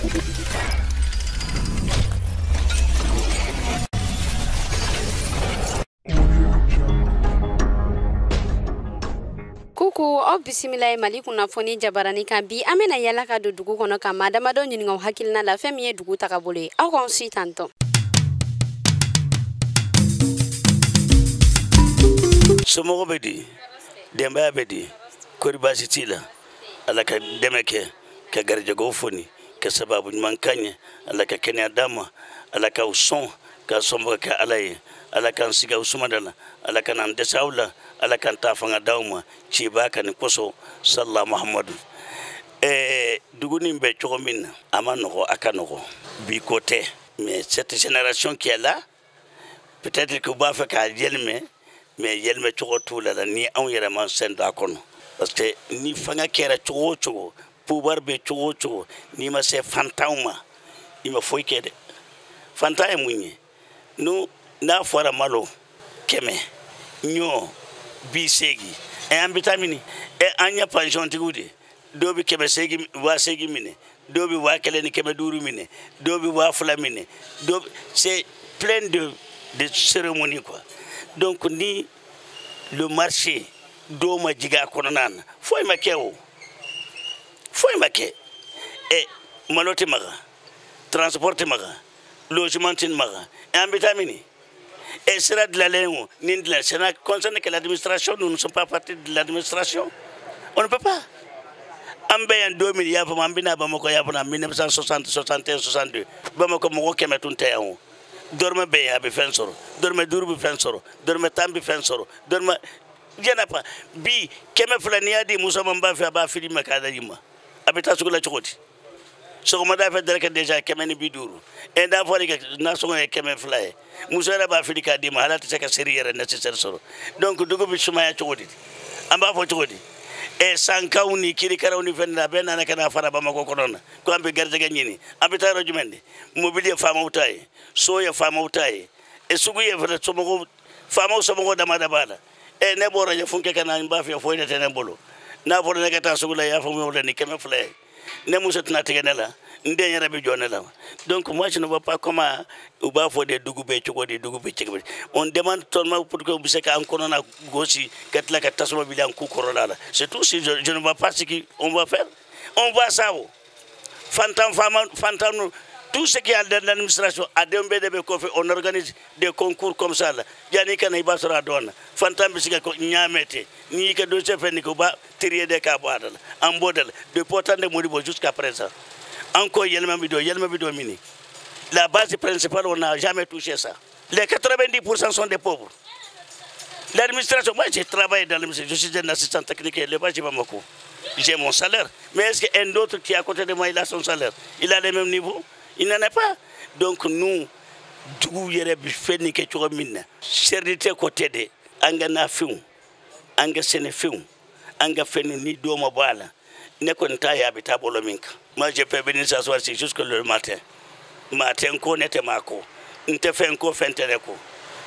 Kuku aw bisimila ye Mali kunnafoni jabarani kan. Bi an bɛna yala ka don dugu kɔnɔ ka maa damadɔ ɲininka u hakilina la fɛn min ye dugu tagabolo ye. Aw k'an si tantɔ. Somɔgɔw bɛ di, denbaya bɛ di, kɔri baasi t'i la? Ala ka dɛmɛ kɛ, ka garijɛgɛw foni, ka sababu ɲuman k'an ye, Ala ka kɛnɛya d'an ma, Ala k'aw sɔn, k'a sɔnbaga kɛ Ala ye, Ala k'an sigi aw sumada la, Ala ka n'an dɛsɛ aw la, Ala k'an ta fanga d'aw ma, ciba ka nin kosɔn, sallallahu Muhammadu. Dugu nin bɛ cogo min na, a ma nɔgɔ, a ka nɔgɔ. Bi ko tɛ, mais cette génération qui est là, peut-être que u b'a fɛ k'a yɛlɛmɛ, mais yɛlɛmɛ cogo t'u la ni anw yɛrɛ ma sen don a kɔnɔ. Parce que ni fanga kɛra cogo o cogo, pouvoir bɛ cogo o cogo, n'i ma se fantanw ma, i ma foyi kɛ dɛ. Fantan ye mun ye? N'u n'a fɔra malo 100, ɲɔ 80, an bɛ taa mini? An ye pension tigiw de, dɔw bɛ 800, 8000 minɛ, dɔw bɛ 1500 minɛ, dɔw bɛ 2000 minɛ, dɔw c'est plein de cérémonies quoi. Donc ni le marché dɔw ma jigin a kɔnɔna na, foyi ma kɛ o, foyi ma kɛ. Malo tɛ maga, transport tɛ maga, logement tɛ maga, an bɛ taa mini? Sira dilanlen o ni dilan, ça ne concerne que l'administration, nous ne sommes pas partie de l'administration, on ne peut pas. An bɛ yan don min, i y'a faamu, an bɛna Bamakɔ, y'a faamu, 1960, 61, 62, Bamakɔ mɔgɔ 100 tun tɛ yan o. Dɔrɔmɛ bɛ yen, a bɛ fɛn sɔrɔ, dɔrɔmɛ 5 bɛ fɛn sɔrɔ, dɔrɔmɛ 10 bɛ fɛn sɔrɔ, dɔrɔmɛ jɛnɛ pa bi 200 n'i y'a di muso ma, n b'a fɛ a b'a fili ma k'a di ma, a bɛ taa sugu la cogo di? Sɔgɔmada fɛ dɛrɛkɛ déjà 150, n'a fɔra i ka nasɔngɔ ye 200 ye, muso yɛrɛ b'a fili k'a d'i ma, hali a tɛ se ka seri yɛrɛ nécessaire sɔrɔ. Donc dugu bɛ sumaya cogo di? An b'a fɔ cogo di? Sankaw ni kirikaraw ni fɛn a bɛɛ nana ka na fara Bamakɔ kɔnɔ na ko an bɛ garijɛgɛ ɲini, an bɛ taa yɔrɔ jumɛn de? Mobili ye faamaw ta ye, so ye faamaw ta ye, sugu ye fɛnɛ somɔgɔw, faamaw somɔgɔw dama da b'a la. Ne bɔra Ɲɛfunkɛ ka na, n b'a fɛ foyi de tɛ ne bolo, n'a fɔra ne ka taa sugu la, i y'a faamu, o la ni 200 ye, ne muso tɛna tigɛ ne la, n den yɛrɛ bɛ jɔ ne la. Donc moi je ne vois pas comment u b'a fɔ de dugu bɛ cogo di, dugu bɛ cogo di. On demande seulement pour que u bɛ se k'an kɔnɔna gosi ka tila ka tasuma wuli an ku kɔrɔla la, c'est tout. Si je ne vois pas ce qu'on va faire, on voit ça o fantan faama fantan, tout ce qui est dans l'administration a den bɛɛ de bɛ kɔfɛ, on organise des concours comme ça la, yanni ka na i b'a sɔrɔ a dɔn na fantan bɛ se ka ɲaamɛ ten, n'i y'i ka dossier fɛn nin kɛ, u b'a trier de k'a bɔ a da la, an b'o da la depuis au temps de Modibo jusqu'à présent. Encore yɛlɛma bɛ don, yɛlɛma bɛ don mini. La base principale, on n'a jamais touché ça. Les 90% sont des pauvres. L'administration, moi j'ai travaillé dans l'administration, je suis un assistant technique élevage à Bamako. J'ai mon salaire. Mais est-ce qu'un autre qui est à côté de moi, il a son salaire? Il a le même niveau? Il n'en a pas. Donc nous, dugu yɛrɛ bɛ fɛn nin kɛ cogo min na, sɛridite ko tɛ dɛ, an ka nafɛnw, an ka sɛnɛfɛnw, an ka fɛn ni dɔw ma bɔ a la, ne kɔni t'a ye a bɛ taa bolo min kan. Moi je peux venir s'asseoir ici jusque le matin. Maa tɛ n ko, ne tɛ maa ko, n tɛ fɛn ko, fɛn tɛ ne ko,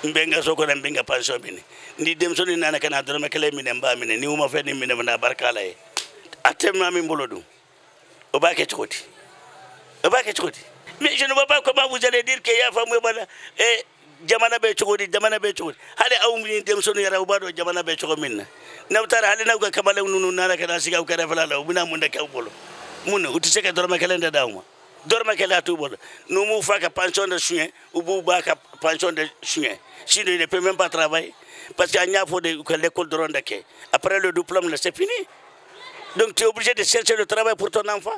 n bɛ n ka so kɔnɔ, n bɛ n ka pension minɛ. Ni denmisɛnnin nana ka na dɔrɔmɛ 1 minɛ, n b'a minɛ, ni u ma fɛn nin minɛ, na barika Ala ye. A tɛ maa min bolo dun, o b'a kɛ cogo di? O b'a kɛ cogo di? Mais je ne vois pas comment vous allez dire que y'a faamu bana jamana bɛ cogo di, jamana bɛ cogo di? Hali aw ni denmisɛnnin yɛrɛ, u b'a dɔn jamana bɛ cogo min na. N'aw taara hali n'aw ka kamalen ninnu nana ka na sigi aw kɛrɛfɛla la, u bɛna mun de kɛ aw bolo? Mun na u tɛ se ka dɔrɔmɛ 1 de d'aw ma? Dɔrɔmɛ 1 a t'u bolo. N'u m'u fa ka pension de suɲɛ, u b'u ba ka pension de suɲɛ. Sinon il ne peut même pas travailler. Parce qu'an y'a fɔ de u ka l'école dɔrɔn de kɛ. Après le diplôme là, c'est fini. Donc tu es obligé de chercher le travail pour ton enfant.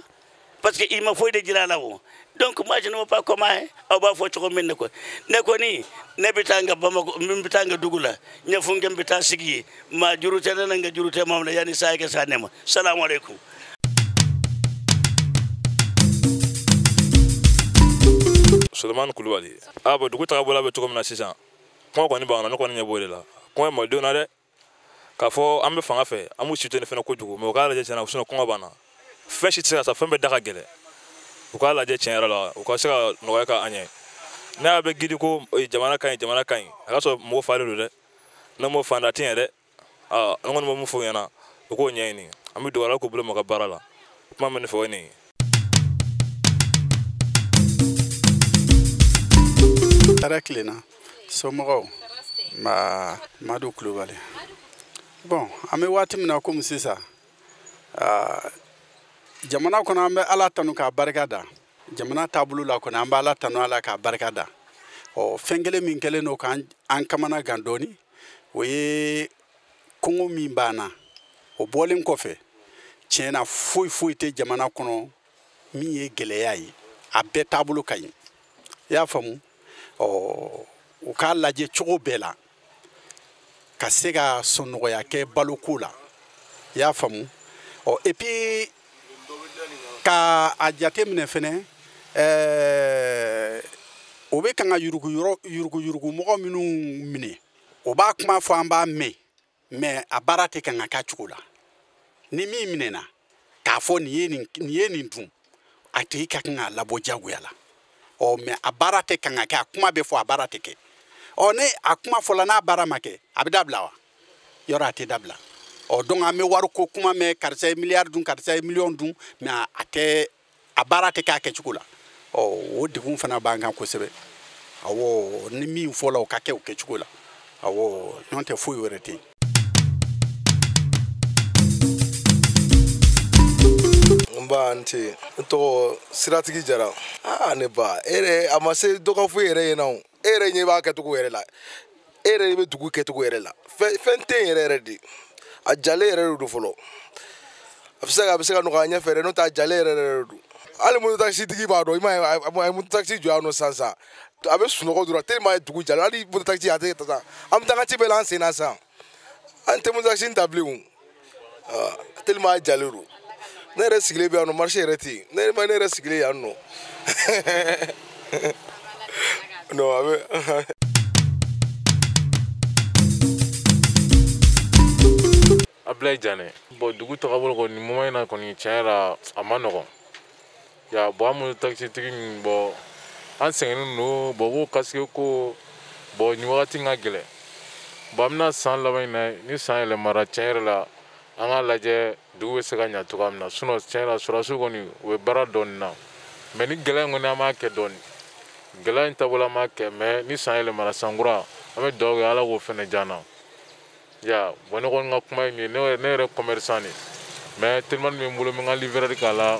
Parce qu'il m'a foyi de jira la o. Donc moi je ne vois pas comment aw b'a fɔ cogo min na quoi. Ne kɔni ne bɛ taa n ka Bamakɔ, n bɛ taa n ka dugu la, Ɲɛfunkɛ n bɛ taa sigi yen, maa juru tɛ ne na, n ka juru tɛ maa min na, yanni saa kɛ sa ne ma. Salamu aleykum. Solomani Kulubali. Bon, dugu tagabolo bɛ cogo min na sisan, kɔngɔ kɔni b'an na, ne kɔni ɲɛ b'o de la. Kɔngɔ ye malidenw na dɛ. K'a fɔ an bɛ fanga fɛ, an b'u soutenir fɛnɛ kojugu, mais u k'a lajɛ tiɲɛna, sinon kɔngɔ b'an na. Fɛn si tɛ se ka san, fɛn bɛɛ da ka gɛlɛn. U k'a lajɛ tiɲɛ yɛrɛ la, u ka se ka nɔgɔya k'an ɲɛ. N'a bɛ gidi ko jamana ka ɲi, jamana ka ɲi, a ka sɔrɔ mɔgɔ falen don dɛ. N'an m'o faamu, a tɛ ɲɛ dɛ. An kɔni bɛ mun fɔ u ɲɛna, u k'o ɲɛɲini. An bɛ dugawu Ala k'u bolo maka baara la. Kuma min fɔ o ye nin ye. Hɛrɛ tilenna, somɔgɔw? Ma Madu Kulubali. Bon, an bɛ waati min na komi sisan, jamana kɔnɔ, an bɛ Ala tanu k'a barika da. Jamana taabolo la kɔni, an bɛ Ala tanu, Ala k'a barika da. Ɔ, fɛn kelen min kɛlen don k'an an kamana gan dɔɔni, o ye kɔngɔ min b'an na. O bɔlen kɔfɛ, tiɲɛ na, foyi foyi tɛ jamana kɔnɔ min ye gɛlɛya ye. A bɛɛ taabolo ka ɲi, i y'a faamu. Ɔ, u k'a lajɛ cogo bɛɛ la ka se ka sɔnnɔgɔya kɛ baloko la, i y'a faamu. Ɔ, et puis ka a jate minɛ fɛnɛ, o bɛ kan ka yurugu yurugu yurugu mɔgɔ minnu minɛ, o b'a kuma fɔ, an b'a mɛn, mais a baara tɛ kan ka k'a cogo la. Ni min minɛna k'a fɔ nin ye nin, nin ye nin dun, a tigi ka kan k'a labɔ diyagoya la. Ɔ, mais a baara tɛ kan ka kɛ. A kuma bɛ fɔ, a baara tɛ kɛ. Ɔ, ne a kuma fɔla, n'a baara ma kɛ, a bɛ dabila wa? Yɔrɔ a tɛ dabila. Ɔ, donc an bɛ wariko kuma mɛn, karisa ye miliyari dun, karisa ye miliyɔn dun, mais a tɛ, a baara tɛ kɛ a kɛcogo la. Ɔ, o degun fana b'an kan kosɛbɛ. Awɔ, ni min fɔla, o ka kɛ o kɛcogo la. Awɔ, n'o tɛ, foyi wɛrɛ tɛ yen. N ba, n ce. N tɔgɔ Siratigi Jara. Aa, ne ba, e yɛrɛ, a ma se dɔ ka fɔ e yɛrɛ ɲɛna o. E yɛrɛ ɲɛ b'a kɛcogo yɛrɛ la, e yɛrɛ bɛ dugu kɛcogo yɛrɛ la. Fɛn tɛ yen yɛrɛ yɛrɛ de. A jalen yɛrɛ de don fɔlɔ. A bɛ se ka nɔgɔya ɲɛfɛ dɛ, n'o tɛ a jalen yɛrɛ yɛrɛ de don. Hali moto taxi tigi b'a dɔn. I m'a ye, a ye moto taxi jɔ yan nɔ sisan sisan, a bɛ sunɔgɔ dɔrɔn tellement dugu jalen. Hali moto taxi a tɛ taa. An bɛ taa an ka ci bɛɛ la an sen na sisan. An tɛ moto taxi ta bilen o, tellement a jalen don. Ne yɛrɛ sigilen bɛ yan nɔ, marché yɛrɛ tɛ yen. Ne yɛrɛ, ne yɛrɛ sigilen yan nɔ. Non, a bɛ. Ablaye Jane. Bon, dugu tagabolo kɔni, nin moment in na kɔni, tiɲɛ yɛrɛ la, a ma nɔgɔn ya. Bon, an minnu taxitigi ninnu, bon, an sɛgɛnnen don. Bon, u b'o casque ko. Bon, nin wagati in ka gɛlɛn. Bon, an bɛna san laban in na, ni san yɛlɛmara, tiɲɛ yɛrɛ la, an k'a lajɛ dugu bɛ se ka ɲa cogoya min na. Sinon, tiɲɛ yɛrɛ la, sɔrɔdasiw kɔni, u bɛ baara dɔɔnin na, mais ni gɛlɛya in kɔni, an b'a kɛ dɔɔnin. Gɛlɛya in taabolo, an b'a kɛ, mais ni san yɛlɛmara, san kura, an bɛ dugawu kɛ Ala k'o fɛnɛ diya an na ya. Bon, ne kɔni ka kuma ye min ye, ne yɛrɛ commerçant de, mais telimani bɛ n bolo, n bɛ n ka livreur k'a la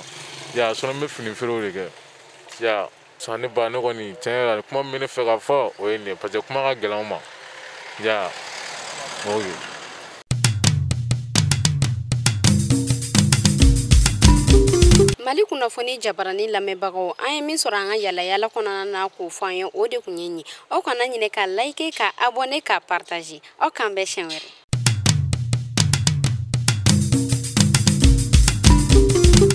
ya. Sinon n bɛ fini feerew de kɛ ya. San ne ba, ne kɔni, tiɲɛ yɛrɛ la, kuma min bɛ ne fɛ ka fɔ, o ye nin ye, parce que kuma ka gɛlɛn anw ma ya. Ok. Mali kunnafoni jabarani lamɛnbagaw, an ye min sɔrɔ an ka yalayala kɔnɔna na k'o fɔ an ye, o de kun ye nin. Aw kana ɲinɛ ka like, ka abonner, ka partager. Aw k'an bɛn siɲɛ wɛrɛ.